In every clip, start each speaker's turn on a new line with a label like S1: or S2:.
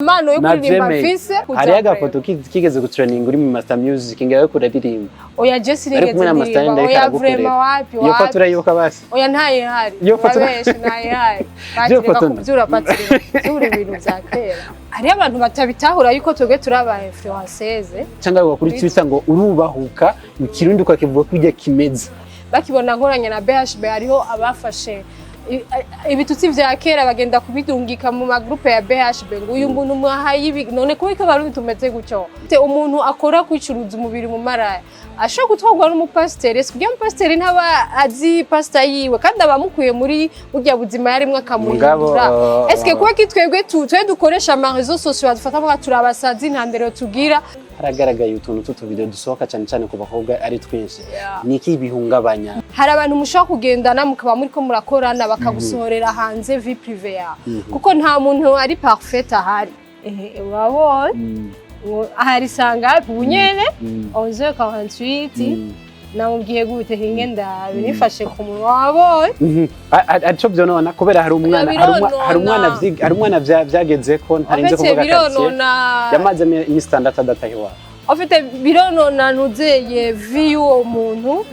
S1: Impano yo kuririmba
S2: Navyemeye.
S1: mfise.
S2: Hariho agafoto kigeze gutraining uri mu Master Music, ngira yo kuraririmba.
S1: Oya, je
S2: Ari
S1: sinigeze
S2: kumwe na Master
S1: ndirimba.
S2: Ndayiko
S1: Oya,
S2: aragukorera.
S1: vraiment, wapi.
S2: Iyo foto
S1: Wapi.
S2: urayibuka basi?
S1: Oya, ntayihari.
S2: Iyo foto-
S1: Urabeshe, ntayihari.
S2: Iyo
S1: Batireka
S2: foto-
S1: kuvyura, patireka kuvyura ibintu vya kera. Hariho abantu batabitahura yuko twebwe turi aba influenceuse.
S2: Cyangwa kuri Twitter ngo urubahuka ikirundi ukakivuga kurya kimeze.
S1: Bakibona nkoranye na BHB, hariho abafashe ibitutsi vya kera bagenda kubidungika mu magroupe ya BHB ngo uyu muntu mwahaye ibi. None kubika abarundi tumeze gutyo? Te umuntu akora kwicuruza umubiri mu maraya ashobora gutwarwa n'umupasiteri, ese kugira umupasiteri ntaba azi pasita yiwe kandi abamukuye muri burya buzima yarimwo akamuhindura?
S2: Mugabo,
S1: Eske kuba ki twebwe twe dukoresha ama réseaux sociaux badufata mwa turi abasazi, nta ndero tugira?
S2: Haragaragaye utuntu tw'utuvideo dusohoka cyane cyane ku bakobwa ari twinshi.
S1: Yeah.
S2: Ni iki bihungabanya?
S1: Hari abantu mushobora kugendana, mukaba muriko murakorana, bakagusohorera hanze vie privée yawe, kuko nta muntu ari parfait ahari. Ehe, urabona ahari sanga ubu nyene 11h48. Namubwiye gute? Hinge ndabe nifashe ku munwa, wabonye?
S2: Arico vyonona kubera hari umwana hari umwana hari umwana vyageze ko ntarinze
S1: En fait,
S2: kuvuga quartier
S1: bironona.
S2: Yamaze imisi 6 adataha iwabo.
S1: En fait, bironona nuzeye vie y'uwo muntu.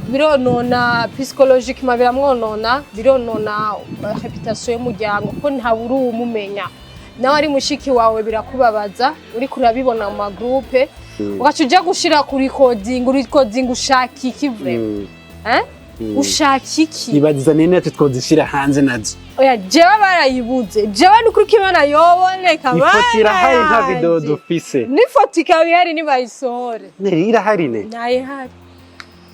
S1: Bironona psychologiquement, biramwonona, bironona réputation y'umuryango, kuko ntabura uwumumenya nawe ari mushiki wawe. Birakubabaza uriko urabibona mu magroupe, ugaca uja gushira kuri coding, uri coding ushaka iki vraiment? Hein? Ushaka iki?
S2: Ibaza nene ati twozishira hanze nazo.
S1: Oya, jewe barayibuze. Jewe nukuri ko Imana yoboneka.
S2: Ifoto irahari, nta
S1: Mana
S2: video
S1: yanje.
S2: dufise.
S1: N'ifoto ikaba ihari, nibayisohore.
S2: Ne, irahari ne.
S1: Ntayihari,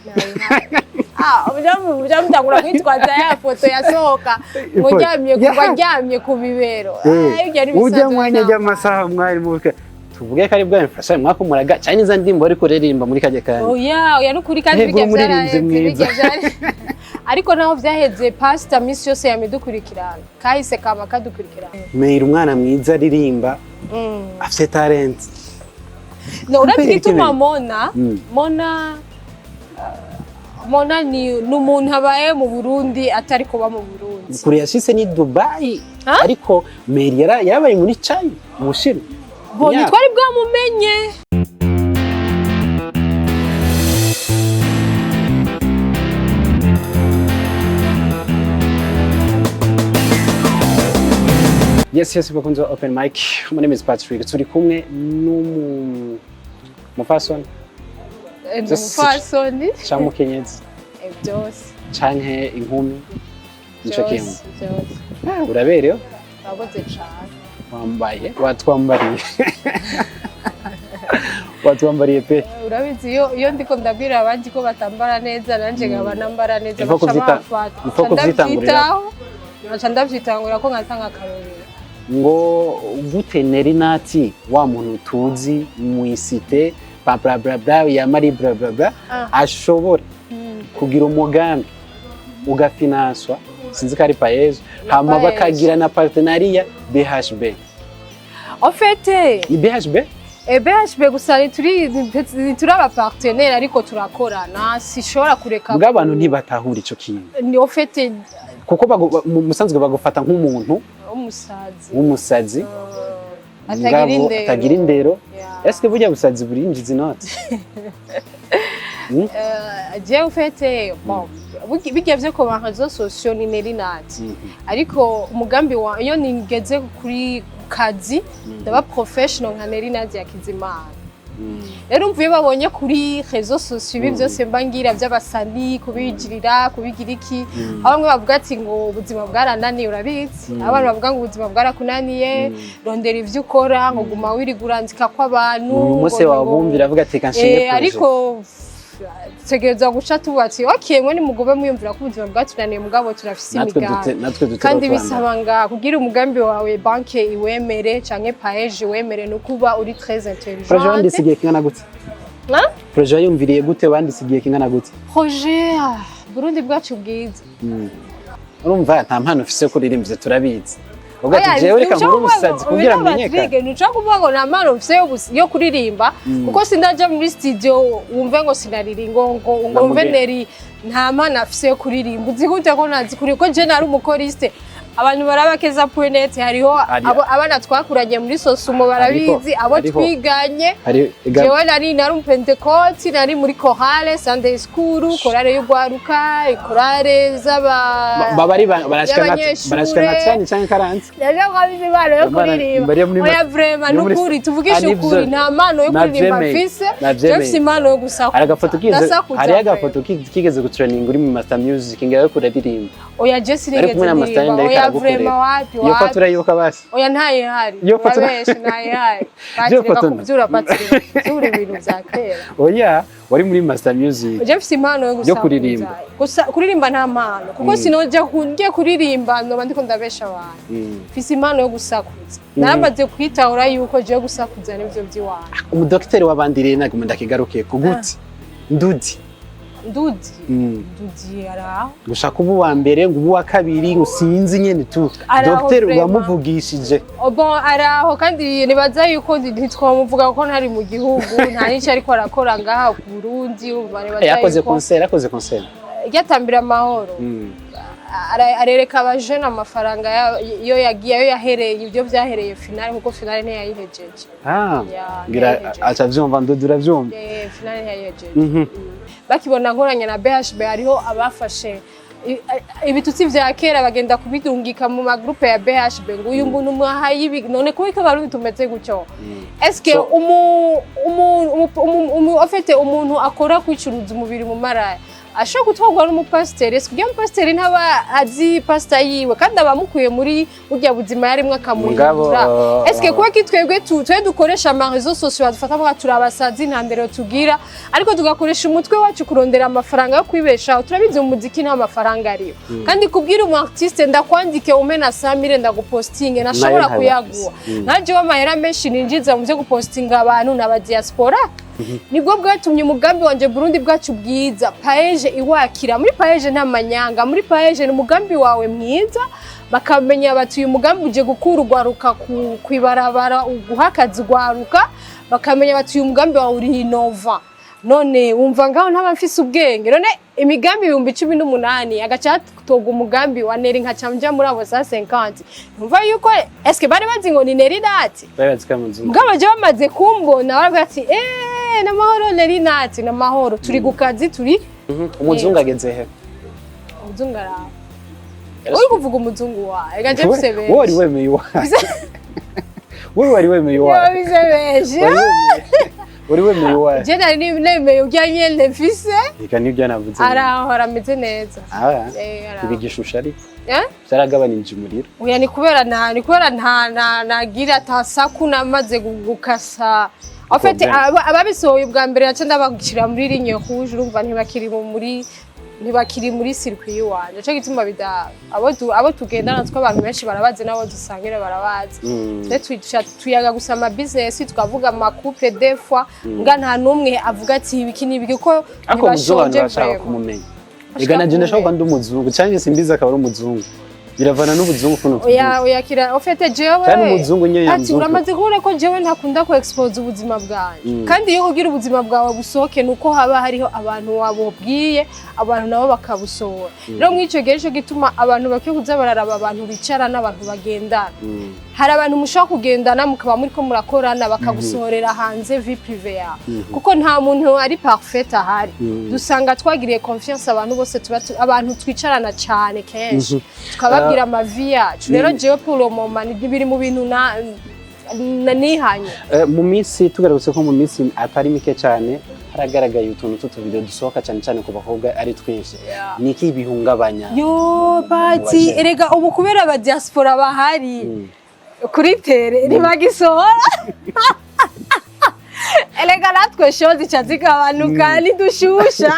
S1: ntayihari. Ah, muja mutangura kwitwaza ya foto yasohoka ngo ndyamye ku
S2: Yaha.
S1: aryamye ku bibero. Ah, ibyo ari
S2: Ujya
S1: ibisanzwe.
S2: mwanya
S1: Nta
S2: ry'amasaha mwari muke, tuvuge ko ari bwa mfasha mwakumuraga cyane iza ndimbo ariko uririmba muri kajya kanya.
S1: Oya, oya, nukuri kandi
S2: Yego,
S1: bijya
S2: umuririmbyi
S1: byaraheze.
S2: mwiza.
S1: Bijya byari, ariko naho byaheze, pasita misi yose yamidukurikirana, kahise kama kadukurikirana.
S2: Meira umwana mwiza aririmba, afite talent.
S1: No, urazi
S2: Kubera
S1: igituma
S2: iki?
S1: Mona Mona ni umuntu abaye mu Burundi atari kuba mu Burundi.
S2: Kure yashitse ni Dubai.
S1: Ha?
S2: Ariko Meri yarabaye muri China, mu Bushinwa.
S1: Bo
S2: Imyaka.
S1: ntitwari bwamumenye.
S2: Yes, bakunze wa Open Mic. My name is Patrick. Turi kumwe n'umu mufasoni.
S1: Ndi umupfasoni.
S2: Canke umukenyezi.
S1: Byose.
S2: Canke inkumi, nico kimwe.
S1: Byose, byose.
S2: Ah, uraberewe.
S1: Urakoze cane.
S2: Wambaye, watwambariye, watwambariye pe.
S1: Urabizi, iyo ndiko ndabwira abandi ko batambara neza, nanje nkaba nambara neza,
S2: Il faut
S1: baca bamfata.
S2: il faut
S1: Nca
S2: kuvyitangurira.
S1: ndavyitaho, nca ndavyitangurira ko nkatanga akarorero.
S2: Ngo gute Nelly Nat, wa muntu tuzi mw'isite bla bla bla bla ya Marie bla bla bla, ashobora kugira umugambi ugafinanswa, sinzi ko ari PAEEJ, hama
S1: PAEEJ.
S2: Bakagira na partenariat BHB?
S1: En fait,
S2: Ni BHB?
S1: BHB gusa ntituri aba partenaire, ariko turakorana, sishobora kureka.
S2: Mbwa abantu ntibatahura ico kintu.
S1: Ni en fait
S2: Kuko mu musanzwe bagufata nk'umuntu
S1: umusazi.
S2: W'umusazi.
S1: Atagira
S2: Mugabo
S1: indero.
S2: atagira indero.
S1: Yeah.
S2: Eske burya busazi burinjiza inoti?
S1: Jewe en fait, bon, bijya vyo ku ma réseaux sociaux ni Nelly Nat, ariko umugambi wa iyo nigeze kuri kazi ndaba professional nka Nelly Nat Yakizimana. Rero umva, iyo babonye kuri réseaux sociaux ibi byose mba ngira by'abasani, kubigirira, kubigira iki, aho bamwe bavuga ati ngo ubuzima bwarananiye, urabizi, abantu bavuga ngo ubuzima bwarakunaniye, rondera ivyo ukora, ngo guma wirirwa urandika kw'abantu.
S2: Uyu munsi wabumvira avuga ati reka nshinge projet.
S1: Ariko tegereza guca tuvuga ati okay, mwe nimugube mwiyumvira ko ubuzima bwatunaniye, mugabo turafise
S2: Natwe
S1: imigambi.
S2: Natwe dute
S1: Kandi bisaba nga kugira umugambi wawe banke iwemere canke PAEEJ iwemere, ni ukuba uri très
S2: Projet
S1: intelligente.
S2: wanditse igihe kingana gute?
S1: Hein?
S2: Projet wayumviriye gute? Wanditse igihe kingana gute?
S1: Projet, ah, Burundi bwacu bwiza.
S2: Urumva nta mpano ufise yo kuririmba, turabizi. Uvuga ati jewe reka nkore ubusazi kugira menyekane.
S1: Ntushobora kuvuga ngo nta mpano mfise yo kuririmba, kuko sindaja muri studio wumve ngo sinaririmba, ngo wumve
S2: Namubwiye.
S1: Neri nta mpano afise yo kuririmba. Uzi gute ko ntazi kuririmba, ko je nari umuchoriste? Abantu baraba keza.net, hariho abana twakuranye muri Sosumo barabizi, abo twiganye.
S2: Hari
S1: Jewe nari umupentekoti, nari muri chorale Sunday school, chorale y'ugwaruka, chorale z'aba
S2: Baba ari barashika na
S1: y'abanyeshure.
S2: Barashika na trente canke 40.
S1: Rero nkabizi impano yo kuririmba.
S2: Bariya muri
S1: Oya, vraiment,
S2: yo muri-
S1: nukuri tuvugishe
S2: Ah, nivyo.
S1: ukuri, nta mpano yo kuririmba
S2: Navyemeye.
S1: mfise.
S2: Navyemeye.
S1: Jewe mfise impano yo gusakuza.
S2: Hari agafoto kigeze
S1: Ndasakuza
S2: hariyo
S1: vraiment.
S2: agafoto kigeze gutraining uri mu Master Music, ngira ariko uraririmba.
S1: Oya, je
S2: Ari
S1: sinigeze
S2: kumwe na Master
S1: ndirimba.
S2: ariko
S1: Oya,
S2: aragukorera.
S1: vraiment, wapi.
S2: Iyo foto
S1: Wapi.
S2: urayibuka basi?
S1: Oya, ntayihari.
S2: Iyo foto-
S1: Urabeshe, ntayihari.
S2: Iyo
S1: Patireka
S2: foto
S1: kuvyura, patireka kuvyura ibintu vya kera.
S2: Oya, wari muri Master Music.
S1: Je mfise impano yo gusakuza.
S2: Kuririmba.
S1: Gusa kuririmba nta mpano, kuko sinoja ngiye kuririmba noba ndiko ndabesha abantu. Mfise impano yo gusakuza. Naramaze kwitahura yuko jewe gusakuza nivyo vy'iwanje.
S2: Umudokiteri w'abandi rero naguma ndakigarukiye ku gute ndudi.
S1: Ndudi. Ndudi araho.
S2: Gushaka ubu wa mbere, ngo ubu wa kabiri, ngo sinzi nyene tu.
S1: Araho
S2: Dogiteri
S1: vraiment.
S2: uramuvugishije?
S1: Oh, bon, araho, kandi nibaza yuko ntitwamuvuga kuko ntari mu gihugu, nta n'icyo ariko arakora ngaha ku Burundi. Urumva, nibaza
S2: Yakoze
S1: yuko
S2: concert, yakoze concert.
S1: Yatambira amahoro. Arereka abajene amafaranga iyo yagiye, ayo yahereye, ibyo byahereye finale, kuko finale ntiyayihejeje.
S2: Ah.
S1: Ya,
S2: Ngira
S1: ntiyayihejeje.
S2: aca vyumva, ndudi uravyumva.
S1: Finale ntiyayihejeje. Bakibona nkoranye na BHB, hariho abafashe ibitutsi vya kera bagenda kubidungika mu magroupe ya BHB, ngo uyu muntu mwahaye ibi. None kubika abarundi tumeze gutyo? Eske en fait, umuntu akora kwicuruza umubiri mu maraya ashobora gutwarwa n'umupasiteri? Ese kugira umupasiteri ntaba azi pasita yiwe, kandi aba amukuye muri burya buzima yarimwo akamuhindura?
S2: Mugabo,
S1: Eske kuba ki twebwe twe dukoresha ama réseaux sociaux badufata mwa turi abasazi, nta ndero tugira, ariko tugakoresha umutwe wacu kurondera amafaranga yo kwibeshaho. Turabizi, mu muziki nta mafaranga ariyo, kandi kubwira umu artiste ndakwandike umpe na 100 000 ndagupostinge, ntashobora
S2: Nayo
S1: kuyaguha. Nkaje w'amahera menshi ninjiza mu byo gupostinga abantu n'aba diaspora, nibwo bwatumye umugambi wanje Burundi bwacu bwiza PAEEJ iwakira. Muri PAEEJ nta manyanga, muri PAEEJ ni umugambi wawe mwiza, bakamenya bati uyu mugambi uje gukura ugwaruka kwibarabara, uguha akazi ugwaruka, bakamenya bati uyu mugambi wawe uri innova. None wumva ngaho ntaba mfise ubwenge? None imigambi 18,000 agaca hatoga umugambi wa Neri, nkaca nja muri abo 150, numva yuko eske bari bazi ngo ni Neri Nati?
S2: Bari bazi ko ari umuzungu.
S1: Mugabo je bamaze kumbona baravuga ati eee, n'amahoro Neri Nati, n'amahoro, turi ku kazi turi.
S2: Umuzungu ageze he?
S1: Umuzungu araho. Uri kuvuga umuzungu wawe? Ega je mfise
S2: Wowe wari
S1: benshi.
S2: wemeye iwawe, wowe wari wemeye iwawe.
S1: Yewe, mfise benshi.
S2: Wari wemeye iwawe.
S1: Je nari nemeye urya nyene mfise.
S2: Reka nibyo navuze.
S1: Araho, arameze neza.
S2: Ah.
S1: Araho.
S2: Ibigishusha ariko
S1: Eh?
S2: byaragabanije umuriro.
S1: Oya, ni kubera nta nagira atasaku namaze gukasa. En fait,
S2: Problème.
S1: ababisohoye ubwa mbere naca ndabashyira muri ligne rouge. Urumva ntibakiri muri circuit y'iwanje. Nico gituma bida abo tugendana two abantu benshi barabazi, n'abo dusangira barabazi. Twe tuyaga gusa ama business, tukavuga ama couple des fois, mbwa nta n'umwe avuga ati ibiki n'ibiki, kuko
S2: Ariko umuzungu abantu
S1: ntibashonje
S2: bashaka
S1: vraiment.
S2: kumumenya.
S1: Bashaka
S2: Ega nanje ndashaka
S1: kumumenya.
S2: kuba ndi umuzungu canke simbizi akaba ari umuzungu, biravana n'ubuzungu ukuntu
S1: Oya.
S2: tuvuze.
S1: Oya, kira en fait jewe
S2: Kandi umuzungu nyene
S1: ati
S2: yamuzungu.
S1: uramaze kubona ko jewe ntakunda ku expose ubuzima bwanjye. Kandi iyo kugira ubuzima bwawe busohoke nuko haba hariho abantu wabubwiye, abantu nabo bakabusohora. Rero muri ico gihe nico gituma abantu bakwiye kuza bararaba abantu bicara n'abantu bagendana. Hari abantu mushobora kugendana mukaba muriko murakorana, bakagusohorera hanze vie privée yawe, kuko nta muntu ari parfait ahari. Dusanga twagiriye confiance abantu bose, tuba abantu twicarana cyane kenshi, tukababwira ama vie yacu. Rero jewe pour le moment ni biri mu bintu na nihanye.
S2: Mu minsi tugarutse ko mu minsi atari mike cyane haragaragaye utuntu tw'utuvideo dusohoka cyane cyane ku bakobwa ari twinshi. Ni iki bihungabanya
S1: Yo
S2: mu
S1: pati
S2: bajene?
S1: Erega ubu kubera aba diaspora bahari kuri terrain ntibagisohora. Erega natwe show zica zigabanuka, ntidushusha.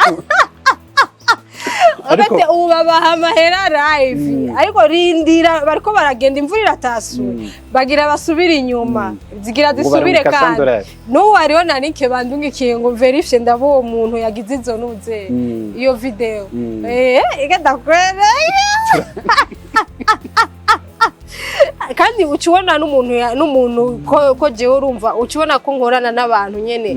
S1: Uretse ubu babaha amahera live, ariko rindira, bariko baragenda, imvura iratasuye, bagira basubire inyuma, zigira
S2: Ngo
S1: zisubire
S2: barunguka
S1: kandi.
S2: $100.
S1: N'ubu hariho na nike bandungikiye ngo vérifie ndabo uwo muntu yagize izo nuze iyo video. Igenda kwereye, kandi uca ubona n'umuntu n'umuntu ko jewe urumva uca ubona ko nkorana n'abantu nyene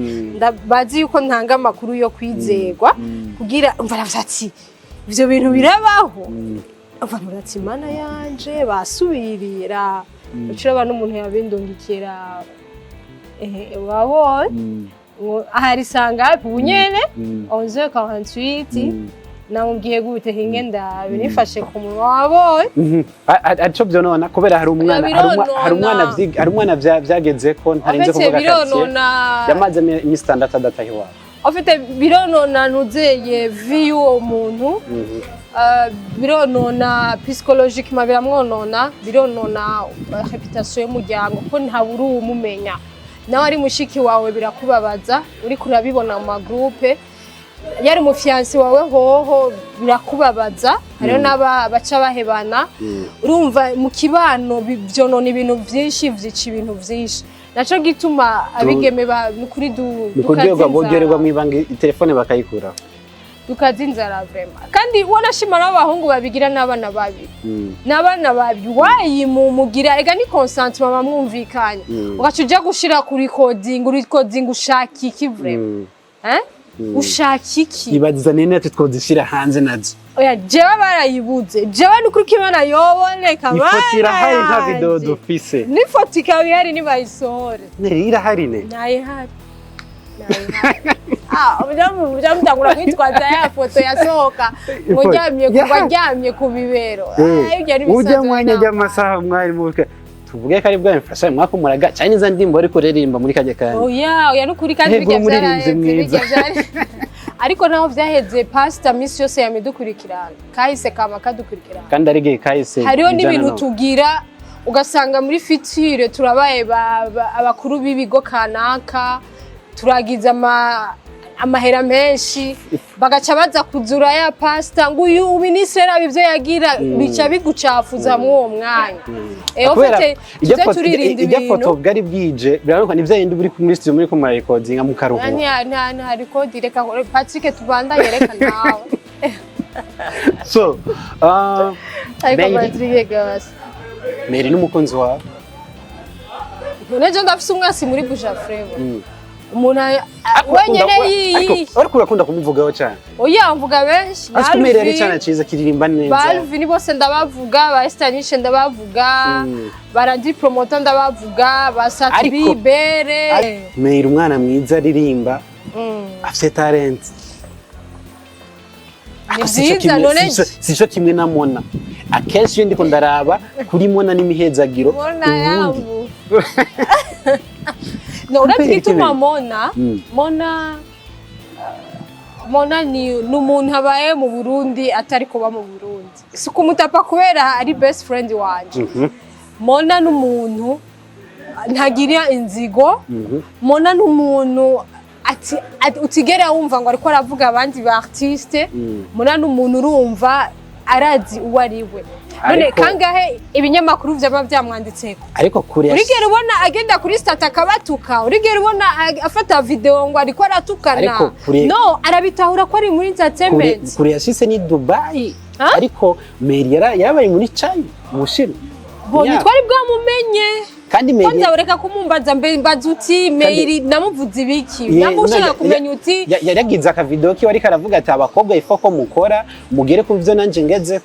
S1: bazi yuko ntanga amakuru yo kwizerwa, kugira umva aravuze ati ivyo bintu birabaho. Abantu bati: "Mana yanje, basubirira." Ucuraba n'umuntu yabindungikira, wabonye ngo ahari sangapi ubu nyene? 11h48. Namubwiye gute? Hinge ndabe, nifashe ku munwa, wabonye.
S2: Arico vyonona kubera hari umwana hari umwana
S1: Bironona.
S2: hari umwana vyageze ko ntarinze
S1: Afite
S2: kuvuga quartier,
S1: bironona.
S2: yamaze imisi 6 adataha iwabo.
S1: Afite bironona nuzeye vie y'uwo muntu. Bironona psychologiquement, biramwonona, bironona réputation y'umuryango, ko ntabura uwumumenya. Nawe ari mushiki wawe birakubabaza uriko urabibona mu ma groupe. Yari umu fiancé wawe hoho birakubabaza. Hariho n'aba baca bahebana. Urumva mu kibano vyonona ibintu vyinshi, vyica ibintu vyinshi. Naco gituma abigeme ba nukuri
S2: Ni kuryoherwa,
S1: dukaza
S2: boryoherwa
S1: inzara.
S2: Mw'ibanga telefone bakayikuraho.
S1: Dukaza inzara vraiment. Kandi wanashima n'abahungu babigira n'abana babi. N'abana babi wayimumugira ega ni consentement, bamwumvikanye. Ugaca uja gushira kuri recording, recording ushaka iki vraiment? Hein, ushaka iki?
S2: Ibaza nene ati twozishira hanze nazo.
S1: Oya, jewe barayibuze. Jewe nukuri ko Imana yoboneka.
S2: Ifoto irahari, nta
S1: Mana
S2: video
S1: yanje.
S2: dufise.
S1: N'ifoto ikaba ihari, nibayisohore.
S2: Ne, irahari ne.
S1: Ntayihari. Ah, mutangura kwitwaza ya foto yasohoka ngo
S2: Ifoto.
S1: ndyamye ku
S2: Yeah.
S1: aryamye ku bibero. Ah, ibyo ni
S2: Ujya
S1: ibisanzwe.
S2: mwanya
S1: Nta
S2: ry'amasaha mwari mu tuvuge ko ari bwa mfasha mwakumuraga cyane iza ndimbo ariko uririmba muri kajya kanya.
S1: Oya, oya, nukuri kandi
S2: Yego,
S1: bijya
S2: umuririmbyi
S1: vyaraheze,
S2: mwiza.
S1: bijya ariko naho vyaheze, pastor misi yose yamidukurikirana, kahise kama kadukurikirana.
S2: Kandi ari igihe kahise
S1: Hariho
S2: bijana
S1: n'ibintu tugira ugasanga muri future turabaye abakuru b'ibigo kanaka, turagize amahera menshi, bagaca baza kuzura ya pasita ngo uyu minisitiri raba ibyo yagira, bica bigucafuza muri uwo mwanya.
S2: Kubera
S1: Ufite
S2: ijya
S1: tuze
S2: foto
S1: turirinda
S2: ijya
S1: ibintu.
S2: Foto bwari bwije, biraboneka ni bya bindi uri muri studio muri kumara recordinga mu karuhuko.
S1: Nta record. Reka Patrick, tubandanye, reka nawe.
S2: So
S1: ariko
S2: Mary.
S1: Patrick gabasa.
S2: Mary n'umukunzi wawe.
S1: None ndafise umwasi muri Buja Flavor, umuntu wenyene yiyi.
S2: Ariko urakunda kumuvugaho cyane.
S1: Oya, mvuga benshi.
S2: Ariko Mary ari
S1: Alvin,
S2: cyane cyiza, kiririmba neza.
S1: Ba Alvin bose ndabavuga, ba Esther Nishe ndabavuga, ba Radi Promoter ndabavuga, ba Satbi Bere.
S2: Mary umwana mwiza, aririmba, afite talent.
S1: Ni
S2: Ariko sico
S1: vyiza, none
S2: sico kimwe na Mona. Akenshi iyo ndiko ndaraba kuri Mona n'imihezagiro
S1: Mona
S2: ubundi
S1: yangu. No, urazi
S2: Kubera iki
S1: igituma
S2: Mary?
S1: Mona Mona Mona ni umuntu abaye mu Burundi atari kuba mu Burundi. Si kumutapa kubera ari best friend wanje. Mona ni umuntu ntagira inzigo. Mona ni umuntu utigera wumva ngo ariko aravuga abandi ba artiste. Mona ni umuntu, urumva, arazi uwo ari we. None kangahe ibinyamakuru vyaba vyamwanditseko?
S2: Ariko kure
S1: Urigera ubona agenda kuri statut akabatuka? Urigera ubona afata video ngo ariko aratukana?
S2: Ariko
S1: No, arabitahura ko ari muri entertainment.
S2: Kure yashitse ni Dubai.
S1: Ha?
S2: Ariko Mary yarabaye muri China, mu Bushinwa.
S1: Bo
S2: Yeah.
S1: ntitwari bwamumenye.
S2: Kandi
S1: Ko
S2: Mary
S1: nzawureka kumumbaza mbe mbaza uti Mary namuvuze ibiki? Namba ushaka kumenya uti
S2: yaragize akavideo kiwe ariko aravuga ati: "Abakobwa ifo ko mukora mugere ku byo nanje ngeze."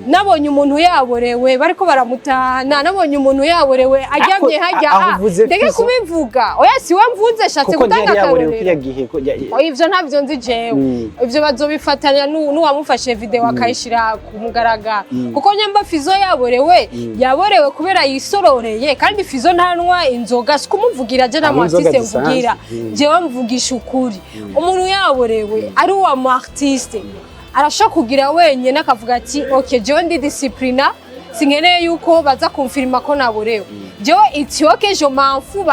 S1: Nabonye umuntu yaborewe bariko baramutahana, nabonye umuntu yaborewe aryamye hajya
S2: aho
S1: ha
S2: uvuze
S1: ndeke
S2: Fizo.
S1: kubivuga. Oya, si we mvuze, shatse
S2: Kuko
S1: gutanga
S2: ntiyari yaborewe
S1: akarorero.
S2: kiriya gihe
S1: Oya, ivyo ntabyo nzi jewe. Ivyo bazobifatanya n'uwamufashe video akayishira ku mugaragaro, kuko nyamba Fizo yaborewe, yaborewe kubera yisororeye. Kandi Fizo ntanywa inzoga, si kumuvugira je
S2: Anywa inzoga
S1: n'amu artiste
S2: zisanzwe.
S1: mvugira. Jewe mvugisha ukuri, umuntu yaborewe ari uwa mu artiste arashobora kugira wenyine akavuga ati: "Ok, jewe ndi disciplina, sinkeneye yuko baza kumfirima ko naborewe. Jewe it's okay, je m'en fous,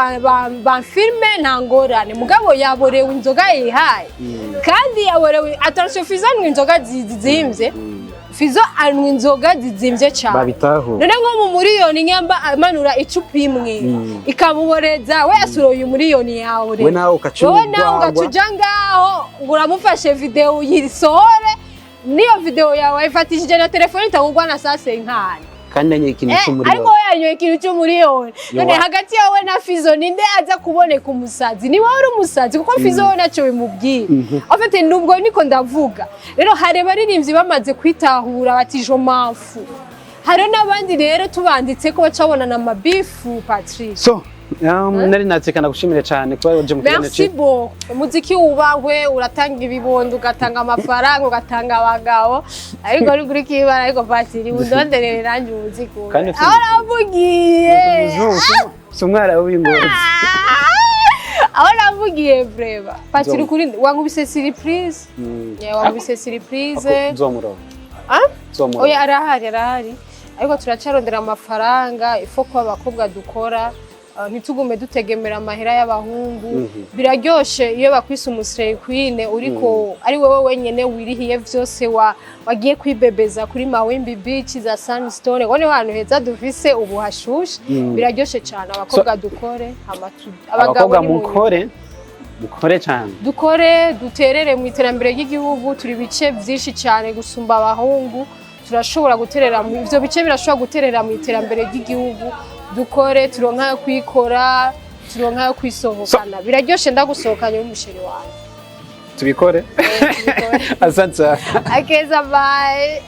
S1: bamfilme nta ngorane." Mugabo yaborewe inzoga yihaye, kandi yaborewe. Attention, Fizo anywa inzoga zizimvye. Fizo anywa inzoga zizimvye cyane.
S2: Babitaho.
S1: None nko mu miliyoni, nyamba amanura icupa imwe ikamuboreza, we yasuroye umuriyoni yawe.
S2: We nawe ugaca
S1: Wowe nawe
S2: urwagwa.
S1: ugaca uja ngaho ngo uramufashe video uyisohore, niyo video yawe wayifatishije na telefone itagurwa na sase nkani.
S2: Kandi nanyoye ikintu
S1: Ariko
S2: c'umuriro.
S1: we yanyoye ikintu c'umuriyoni. None
S2: Yowa.
S1: hagati yawe na Fizo, ninde aza kuboneka umusazi? Ni wowe uri umusazi, kuko Fizo we ntacyo bimubwira. En fait, nubwo niko ndavuga rero, hari abaririmbyi bamaze kwitahura bati: "Je m'en fous." Hari n'abandi rero tubanditse ko baca babonana amabifu, Patrick.
S2: So nari natsekana, gushimire cyane kuba waje mu kiganiro.
S1: Merci beaucoup. Umuziki wubahwe, uratanga ibibondo, ugatanga amafaranga, ugatanga abagabo, ariko uri kuri kibara. Ariko Patiri, undonderere nanjye umuziki wubahwe.
S2: Kandi
S1: Aho navugiye.
S2: Si umwara w'ingozi.
S1: Aho navugiye vraiment, Patiri,
S2: Nzo.
S1: kuri wankubise surprise. Yeah, wankubise surprise.
S2: Nzomurongo.
S1: Ah?
S2: Nzomurongo.
S1: Oya, arahari, arahari, ariko turacarondera amafaranga. Ifo ko abakobwa dukora, ntitugume dutegemera amahera y'abahungu. Biraryoshe iyo bakwise umu slay queen, uriko ari wowe wenyene wirihiye vyose, wagiye kwibebeza kuri Mawimbi Beach, za Sunstone, ngo niho hantu heza dufise ubu hashushe. Biraryoshe cyane. Abakobwa dukore, hama abagabo
S2: Abakobwa
S1: ni mu
S2: mukore, mukore cyane.
S1: Dukore, duterere mu iterambere ry'igihugu. Turi ibice byinshi cyane gusumba abahungu. Turashobora guterera mu ivyo bice, birashobora guterera mu iterambere ry'igihugu. Dukore, turonka ayo kwikora, turonka ayo kwisohokana. Biraryoshe, ndagusohokanye n'umu chéri wanjye.
S2: Tubikore.
S1: Eh, tubikore.
S2: Asante sana.
S1: Akeza, bye.